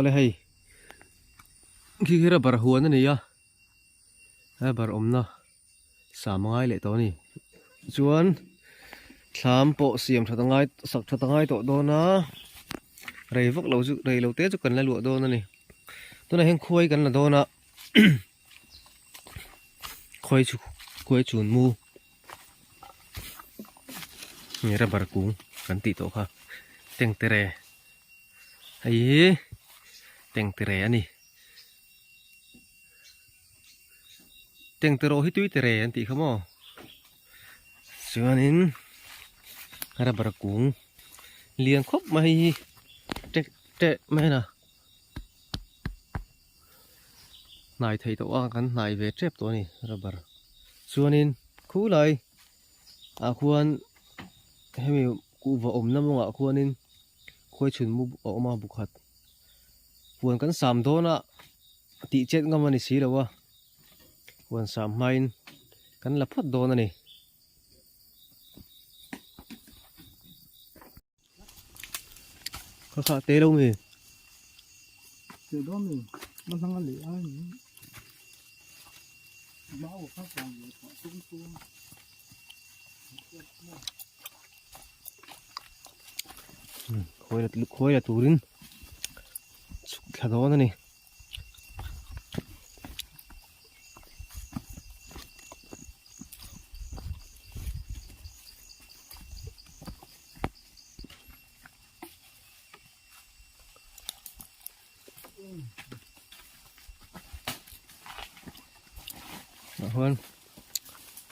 Awle hei khi khi rubber huan a ni a rubber awmna sam a ngai leh tawh a ni chuan thlam pawh siam that a ngai sak that a ngai tawh dawn a rei vak lo chu rei lo te chu kan la luah dawn a ni tunah hian khuai kan la dawn a khuai chu khuai chhun mu rubber kung kan tih tawh kha tengtere. Hei hi tengtere a ni. Tengteraw hi tuitere an tih kha maw? Chuanin rubber kung lian khawp mai hei hi tek teh mai a na. Hnai thei tawh a kan hnai ve tep tawh a ni rubber. Chuanin khulai ah khuan hemi kuhva awmna mawngah khuanin. Khuai chhun mu a awm a bukhat huan kan sam dawn a tih chet ngam a ni si lo a huan sam hmain kan la phawt dawn a ni. Kha kha te lo mi. Te dawn mi ma hnang a leh a ni. Mau kha kang leh pah tum tum. Khawi la turin chhuk thla dawn a ni. Tah chuan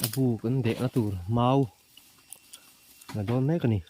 a bu kan dehna tur mau la dawn mek a ni.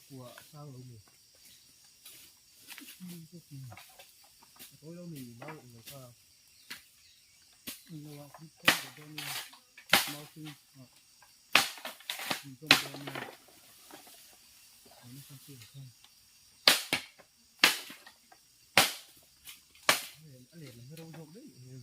Kua sang lo mi. A tawi lo mi mau awm lo kha. A let lam hi ro zawk daih mai.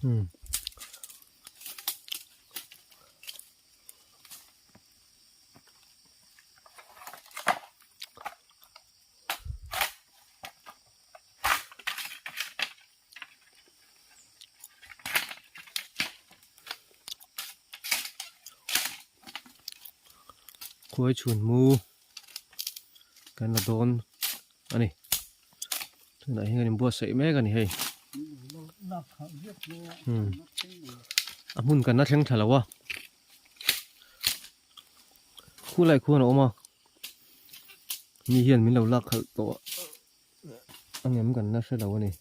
Hmm. Khuai chhun mu kan la dawn a ni tunah hian kan inbuatsaih mek a ni hei a hmun kan la thleng thla lo a khulai khuan a awm a mi hian min lo lak khalh tawh a. A ngem kan la hre lo a ni.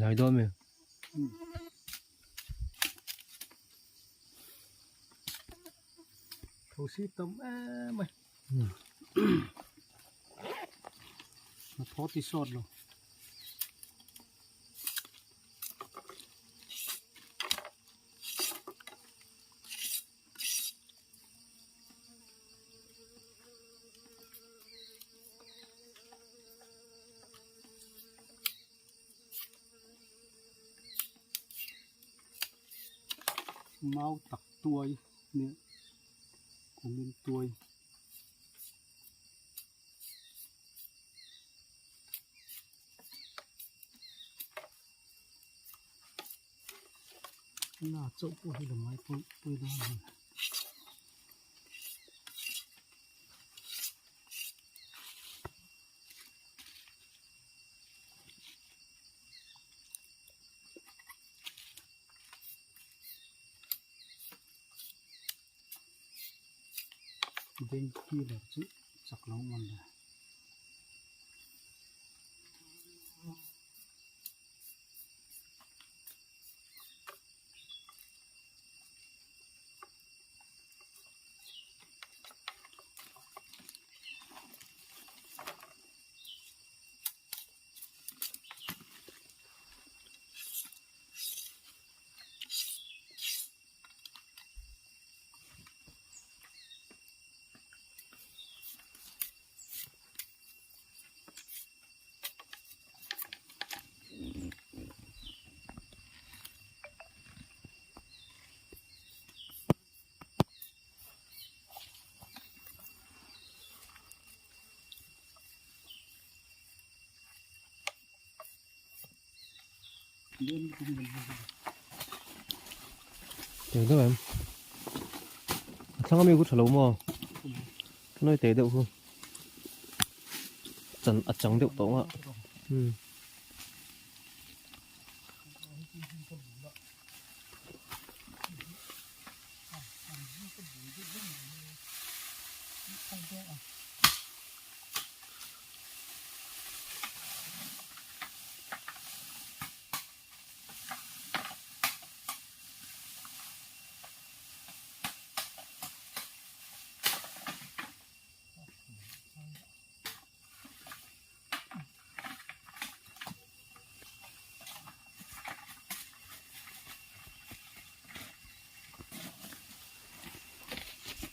Lai dawn mi. Thosi tam em mai. A thaw ti sawt lo. Mau tak tuai nia kumin tuai. Na chauh pawh hi la mai pawi pawi dawn a ni. Bank killer chu chak lo man le. Tei deuh em a thlang ami khu tha lo maw nawi tei deuh khu chan a chang deuh tawh nga umm.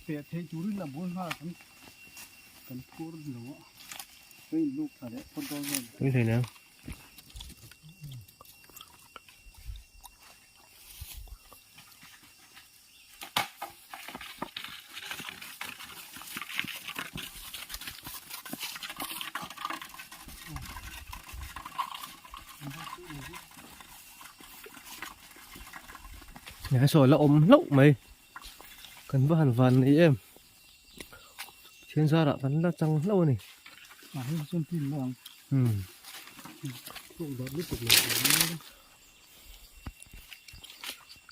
Peh theih turin a bul nghal kan kan phur lo a hei luk thla leh phawt dawn vel. Tui hlei nen. Saw la awm hlauh mai kan va han van nei em thian zarah kan la chang hlauh a ni.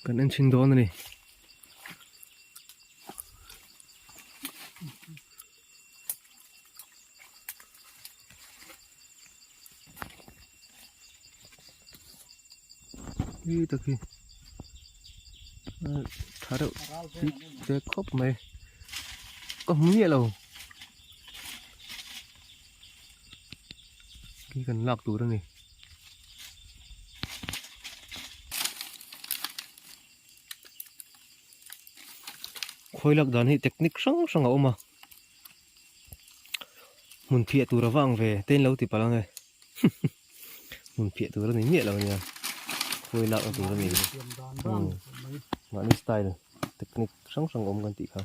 Kan en chhin dawn a ni. Hi tak hi tha reuh hi te khawp mai ka hmu miah lo khi kan lak tur a ni. Khawi lak dan hi technique hrang hrang a awm a hmun phiah tur a vang ve te in lo ti palh ang e hmun phiah tur a ni miah lo ania khawi lak na tur a ni mahni style technique hrang hrang awm kan tih kha.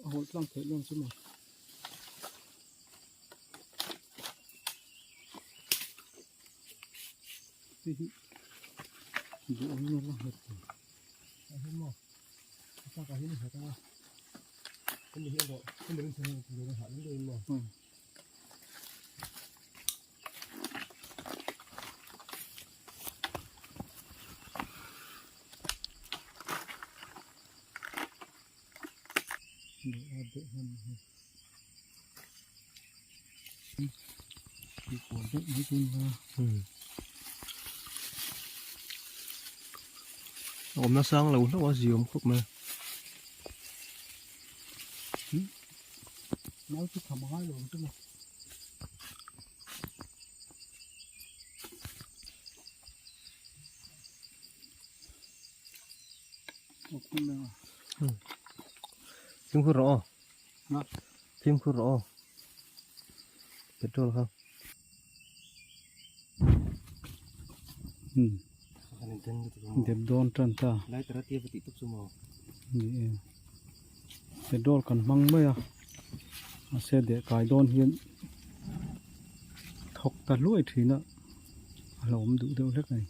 A hawlh tlang theih dawn chu maw. Hei hi duh ang in a la nghet lo. A hi maw a chak ah hian a nghet ang a hemi hi erawh hemi rin chhan hian a hah deuh deuhin maw. Awmna sang lo hlauh a ziawm khawp mai. Nau chu tham angai lo ang chu maw. Fimkhur rawh aw. Fimkhur rawh aw. Petrol kha. Dep dawn tan ta. Lai tara tia va tih tawp chu maw. Ni e. Petrol kan hmang mai a. Mahse deh kai dawn hian thawk ta hluai thin a. A lo awm duh deuh hlek a ni.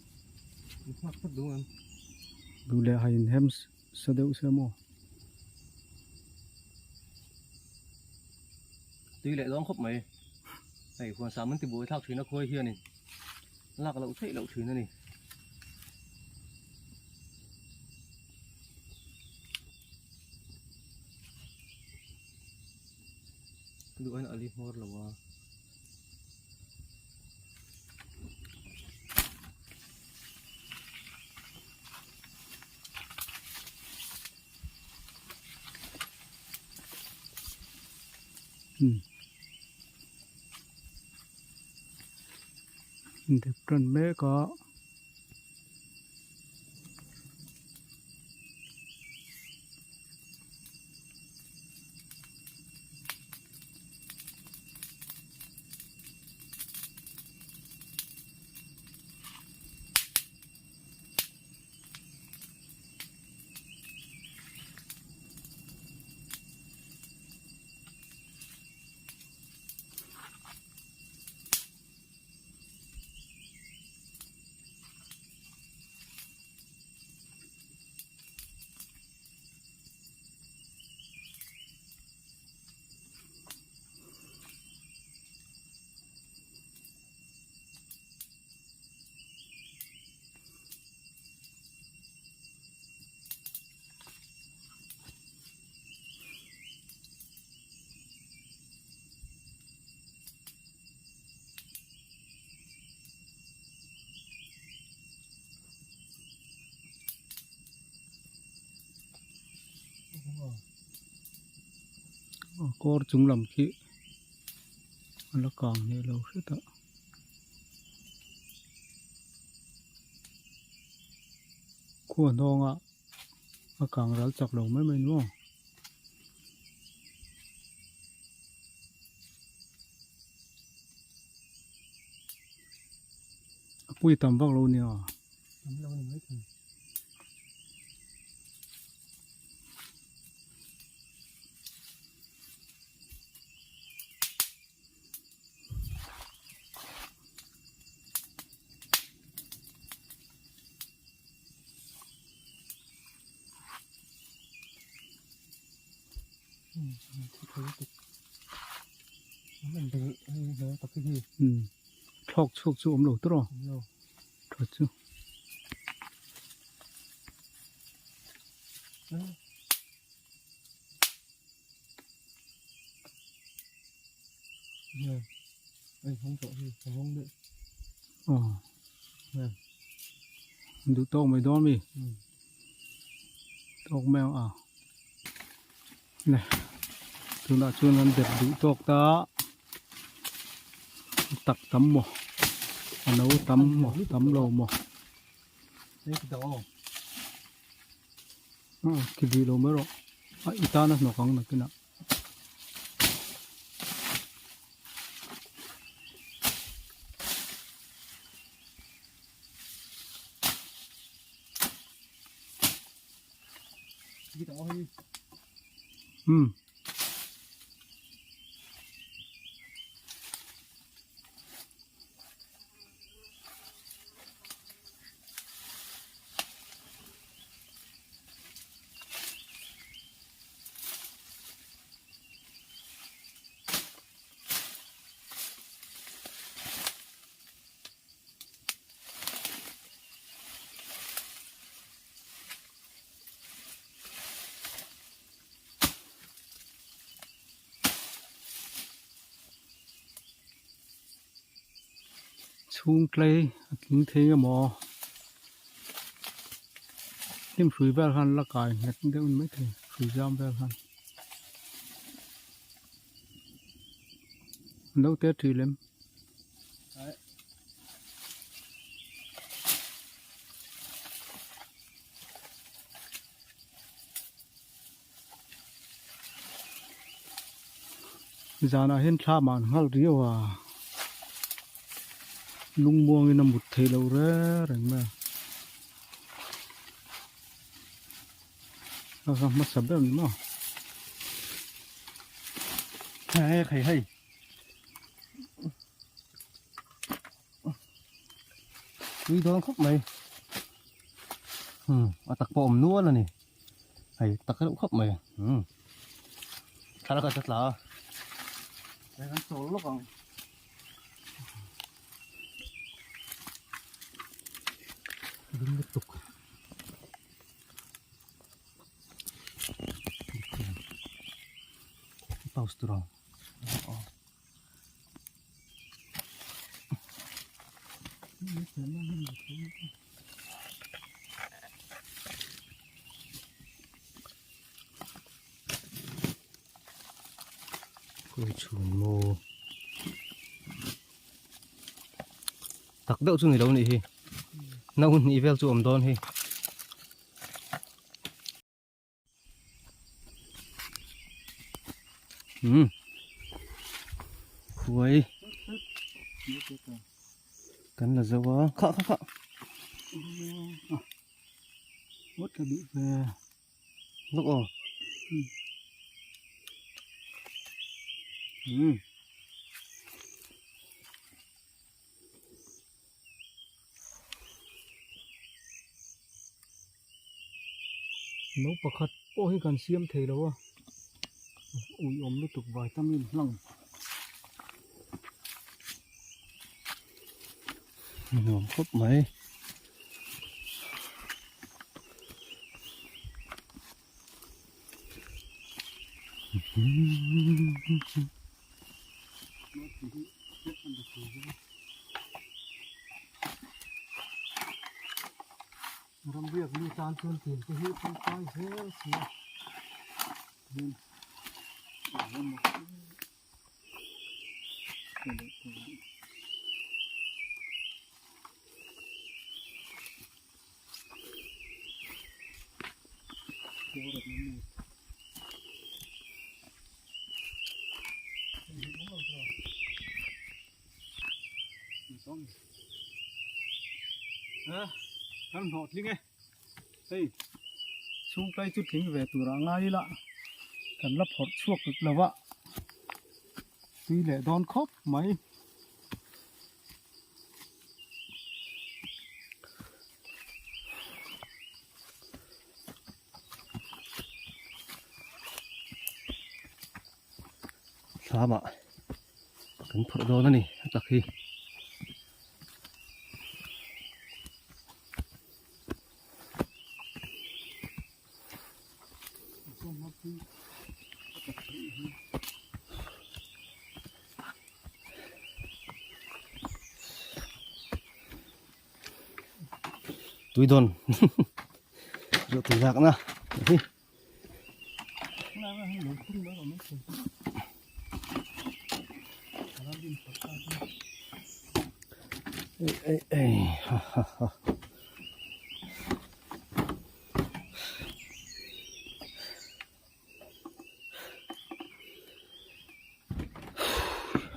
Duh leh a inhem sa deuh se maw. Tui leh dawn khawp mai. Hei huan sam an ti buai thlak thin a khawi hianin lak loh theih loh thin a ni. Duh aiin a li hmawr lo a. Dep tan mek a. Kawr chung lam khi a la kang hneh lo hret a. Khua hnawngah a kang ral chak lo mai mai ni maw. A pui tam vak lo nia. Tam lo ni mai thei. Thlawk chhuak chu awm lo tur aw tha chu. Duh tawk mai dawn mi tawk mai ang a le tunah chuan an dep duh tawk ta tak tam maw a no tam maw tam lo maw ki dih lo mai rawh a i tana hnawk ang nakinah. Um. Chhung tlei a tling thei emaw hnim hrui vel khan la kai nghet deuh ni maithei hrui zam vel khan an lo te ṭhi lem. Zanah hian thla mah an nghal riau a, lungmuangin a mut theih loh reng reng mai a, a va hmasa ber ni maw. Hei hei hei. Tui dawn khawp mai. A tak pawh awm nual a ni. Hei tak reuh khawp mai. Thlalak a tla a. Hei kan chawl lawk ang. Ding lutuk. Pause tur ang. Khawi chhun maw tak deuh chu ni lo nih hi no hnih vel chu awm dawn hi. Um khuai kan la zo a kha kha kha What a bit ve lawk aw um No pakhat pawh hi kan siam thei lo a ui awm lutuk vitamin hlang. Nuam khawp mai. Ram riak mi tan chuan thil te hi tangkai zel si a. Kan hlawh tling e hei chhungtlai chu tling ve tur a ngai ila kan la phawrh chhuak lo a tui leh dawn khawp mai. Thlamah kan phawrh dawn a ni a tak hi. Tui dawn reuh tui lak na hi. Ei ei ei ha ha ha.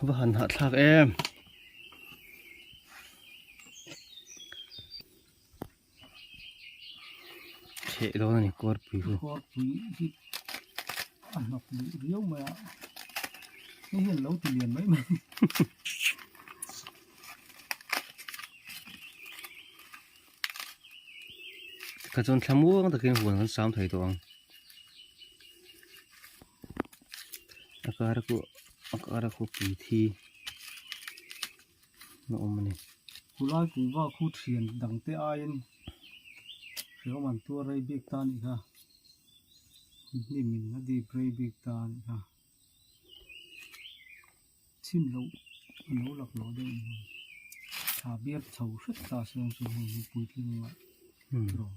Va han hahthlak em. Chheh dawn a ni kawrpui chu. Kawrpui hi a hnawk luh riau mai a, hei hian lo ti lian mai mai. Tikha chuan thlamuang takin huan kan sam thei tawh ang. A kar khu a kar khu pui thi a awm a ni. Khulai kuhva khu thian dang te aiin hreawm an tuar rei bik ta a nih kha hnim in a dip rei bik ta a nih kha chhin loh a lo lak loh deuh a ni thla bial chho hret ta se ang chu hei hi puitling ah tiraw.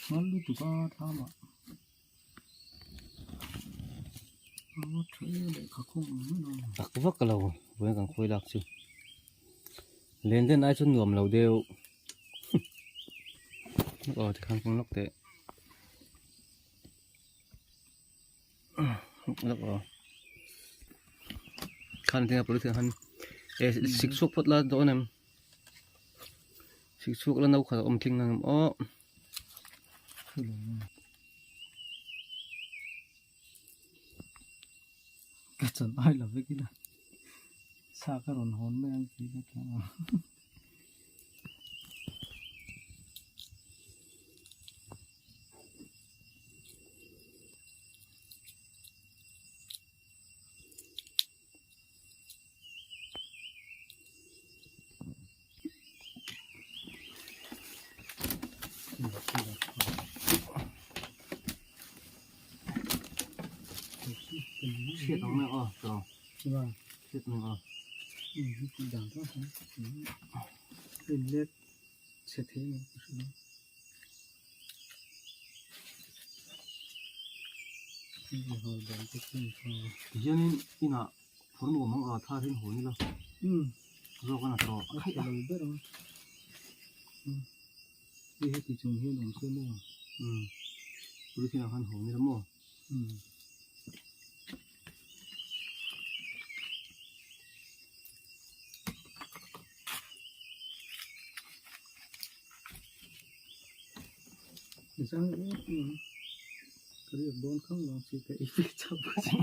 Hmal lutuk a thlam ah. Tak vak lo vawiin kan khawi lak chu len den ai chuan nuam lo deuh aw tikhan kawng lawk teh lawk aw khan tinga polythene khan e sik chhuak phawt la dawn em sik chhuak la no khat a awm tling ang em aw. Ka chan ai lo vek ila sa ka rawn hawn mai ang tih ka tla a. Chhiat ang mai aw tawng chhiat mai aw Chhe thei ang ka hria Tihianin inah phur nuam ang a thar hin hawn ila zawk a na tawh a tha lo ber ang hei heti chung hian awm se maw polythene ah khan hawn ila maw. Zang em em ka riak dawn khang lo chi ka ei ve chauh a chi.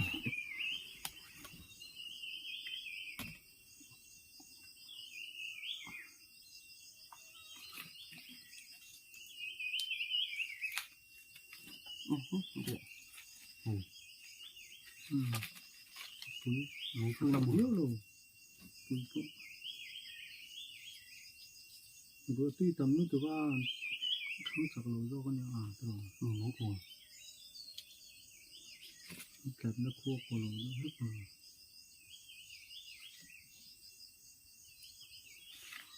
Pui tam viau lo pui pawh ruahtui tam lutuk a thang chak lo zawk a nia a tawh tlatna khua pawh lo deuh hlek a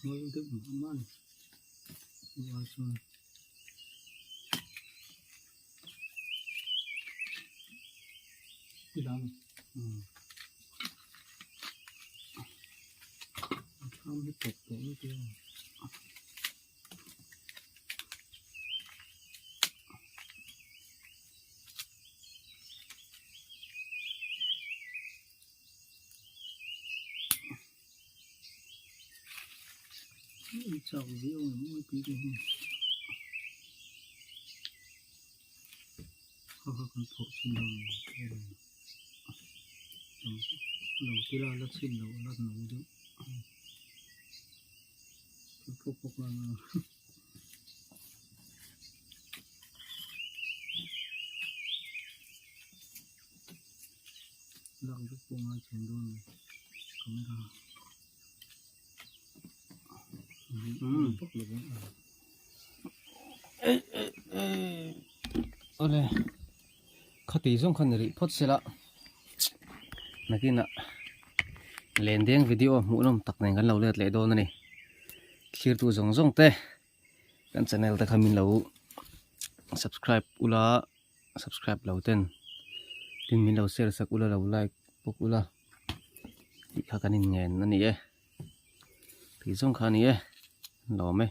mal deuh mah mah a ni chu ai chuan. la ni. A thlam hi tawp tawh mai te a. I chak viau ang mawi pui te hi. Kha kha kan phawrh chhin dawn a ni. Lo ti la la chhin loh la no deuh. Thil pawk pawk la na. Lak vek pawh ngai chhung dawn a ni camera. Awle khati zawng khan rih phawt se la nakinah lendeng video hmuh nawm tak nen kan lo let leh dawn a ni thlirtu zawng zawng te kan channel te kha min lo subscribe ula subscribe lo ten tin min lo share sak ula lo like bawk ula tih kha kan inngen a ni e tih zawng kha a ni e lawm e.